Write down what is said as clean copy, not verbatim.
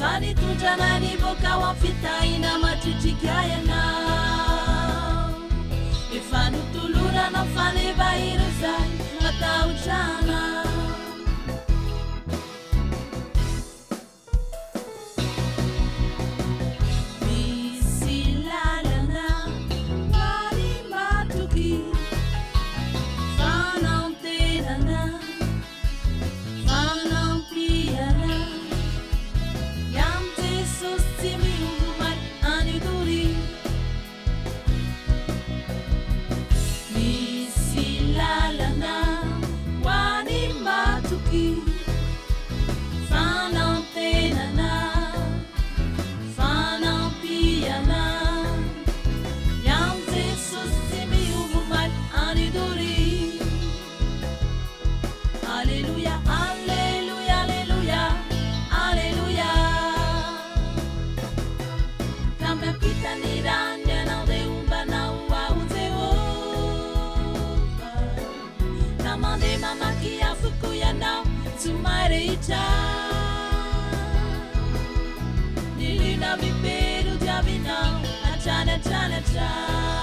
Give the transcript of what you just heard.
Fa nitondra anay nivoaka ho amin'ny fitahiana matritrika Ianao. Efa notoloranao faneva ireo izay matahotra Anao. Misy lalana ary matoky fanantenana, fanampiana. Ny amin'i Jesosy tsy miombomaly anio doria. Misy lalana ho an'ny matoky, fanantenana, fanampiana. Ny amin'i Jesosy tsy miova omaly any doria. Aleloia, aleloia, aleloia, aleloia. Ka miampita ny rano ianao dia homba anao aho Jehovah. Na mandeha mamaky afo koa ianao tsy ho may rehitra. Ny liona mipelo diavinao hatrany hatrany hatrany.